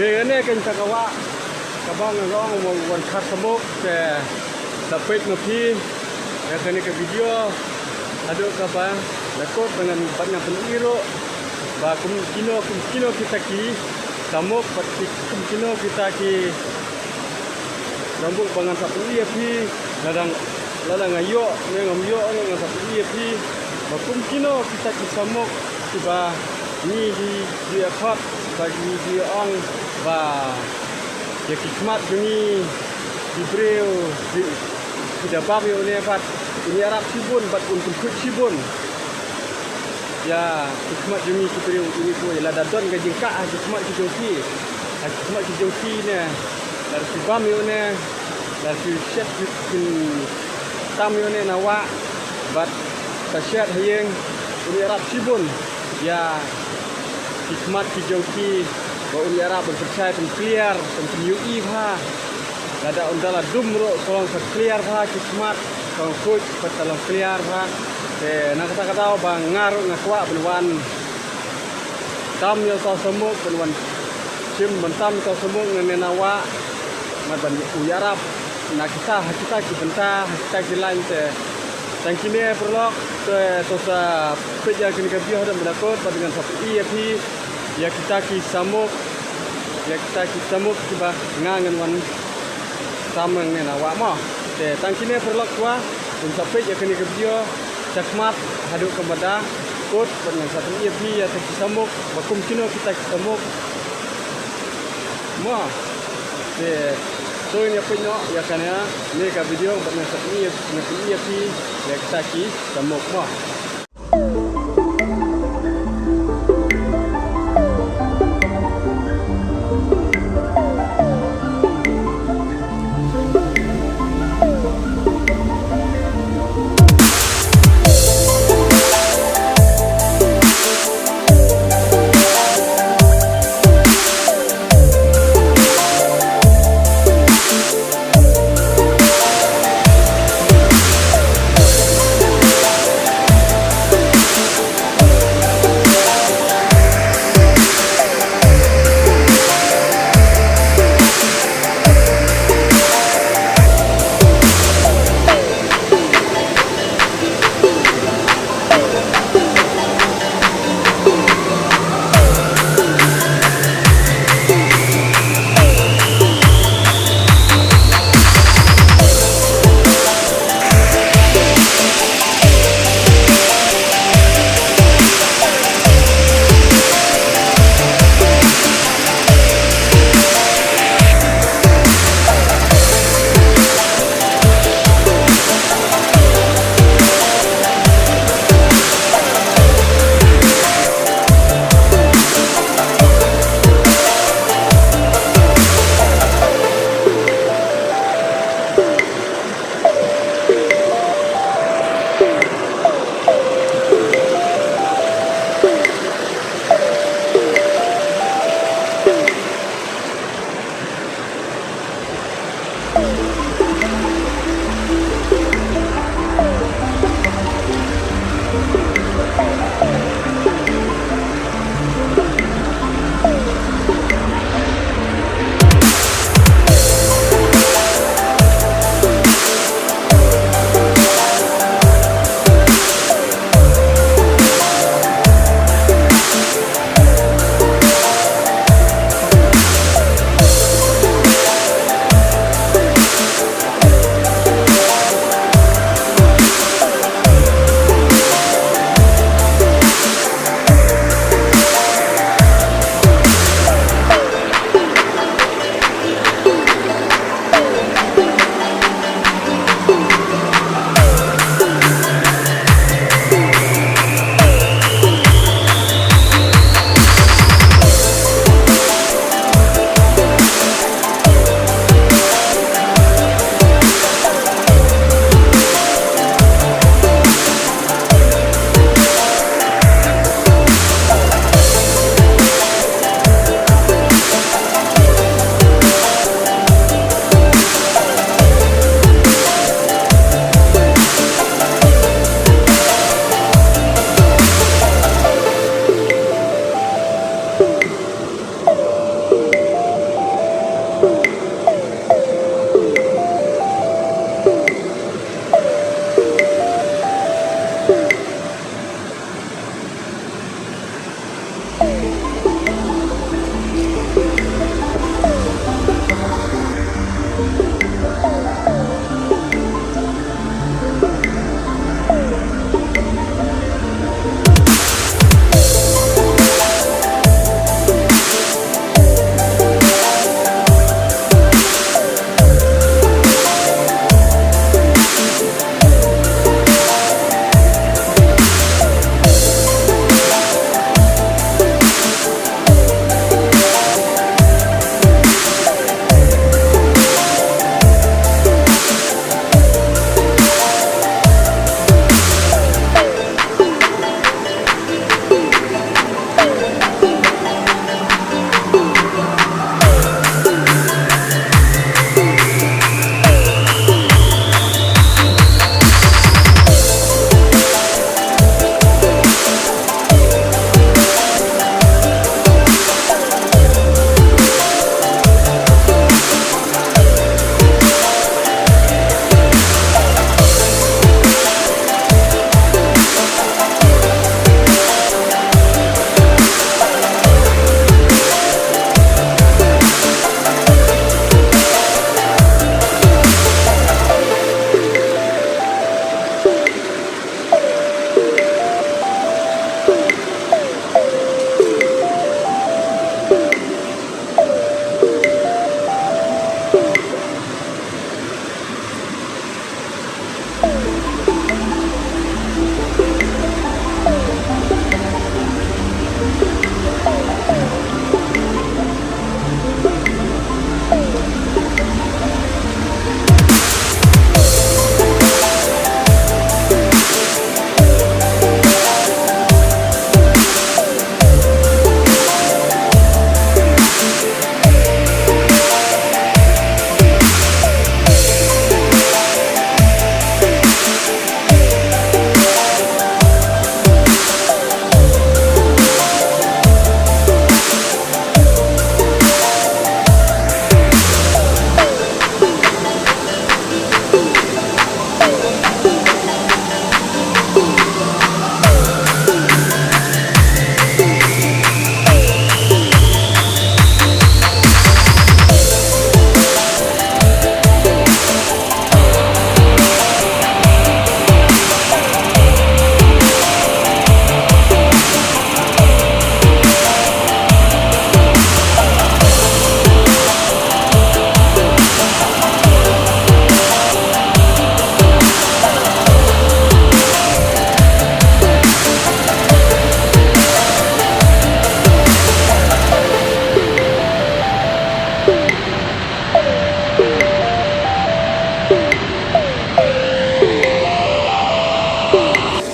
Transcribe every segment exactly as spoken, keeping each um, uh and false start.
Te kane ka dei ka wah kaba nga ong mo, wan khar samuk. Te sa peit ma phi ïa kane ka video haduh kaba la kut, ba ngan, bad ngan pyni ruh ba kum kino, kum kino kita ki samuk, bad ki, kum kino kita ki samuk ba ngan sa pyni ïa phi. Lada, lada nga ïoh ne ngam ïoh ne, ngan sa pyni ïa phi ba kum kino kita ki samuk kiba ngi ju, ju ïa khot, ba ngi ju ïa ong ba ïa ki khmat jong ngi ki briew ki, ki da bam ïa une bad un ïarap shibun bad un pynkhuid shibun ïa ki khmat jong ngi ki briew. Une ko, lada don ka jingkah ha ki khmat ki jong phi, ha ki khmat ki jong phi ne, lada phi bam ïa une, lada phi shet, phi, phi tam ïa une na wah bad sa shet ha ïing, un ïarap shibun ïa ki khmat ki jong phi, ba un ïarap ban pynshai, pynkliar, ban pynïohi bha. Lada ynda la dum ruh, ka long sa kliar bha ki khmat, ka long khuid bad ka long kliar bha. Te na kata ka daw ba nga ruh nga kwah ban wan tam ïa uta u samuk, ban wan shim ban tam ïa uta u samuk nangne na wah, bad ban u ïarap na kita, ha kita ki bynta, ha kita ki lain. Te tang kine paralok, te to sa peit ïa kane ka video haduh ba la kut, bad ngan sa pyni ïa phi ïa kita ki samuk, ïa kita ki samuk kiba nga ngan wan tam nangne na wah mo. Te tang kine paralok, kwah un sa peit ïa kane ka video shakhmat haduh kaba da kut, bad ngan sa pyni ïa phi ïa kita ki samuk ba kum kino kita ki samuk mo. Te to ngin ïa peit noh ïa kane ka video bad ngan sa pyni ïa, ngan pyni ïa phi ïa kita ki samuk mo.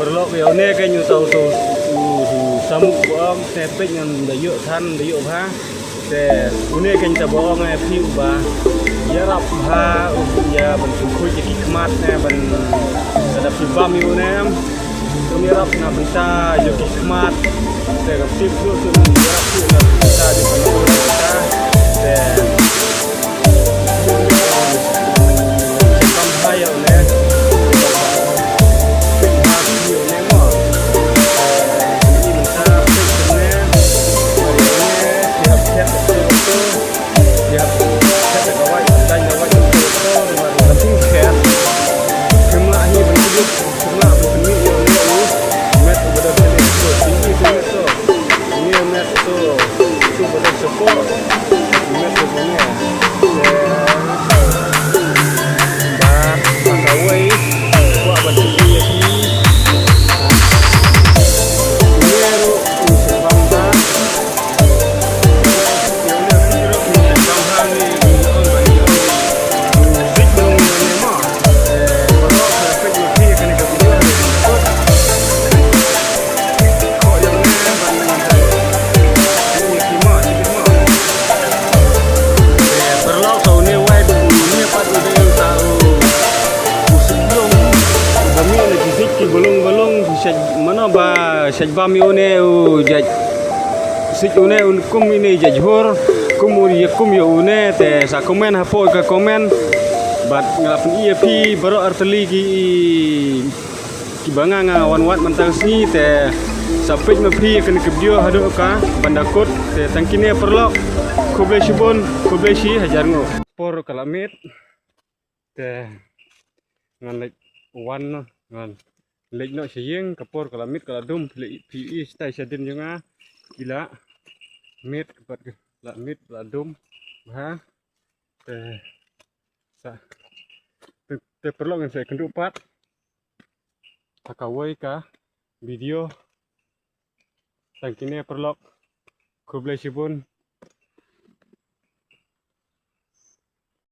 Paralok, ïa une keiñ uta u, u, u samuk ba ong te peit ngan da ïoh than da ïoh bha. Te une keiñ uta ba ong ïa phi uba ïarap bha, u ïa ban sngewkhuid ïa ki khmat ne ban, lada phi bam ïa une em. Kum ïarap na bynta ïa ki khmat. Te ka tip tu tu ïarap tu na bynta di ban bynta. Te Mano ba shait bam ïa une u jait sik une un kum ine jait hur kum u ïa kum ïa une te sa comment hapoh ka comment. Bad nga la pyni ïa phi baroh artylli ki, ki ba nga nga wan wad mynta ka sngi te sa peit ma phi ïa kane ka video haduh ka ban da kut. Te tang kine paralok, khublei shibun, khublei shi hajar nguh. Por ka la miet. Te ngan leit wan noh, ngan leit noh sha ïing, ka por ka la miet ka la dum, phi la i, phi i shatai shadien jong nga, ki la miet, ka pat ka la miet la dum bha. Te sa, te, te paralok ngan sa ïakynduh pat ha kawei ka video. Tang kine paralok, khublei shibun,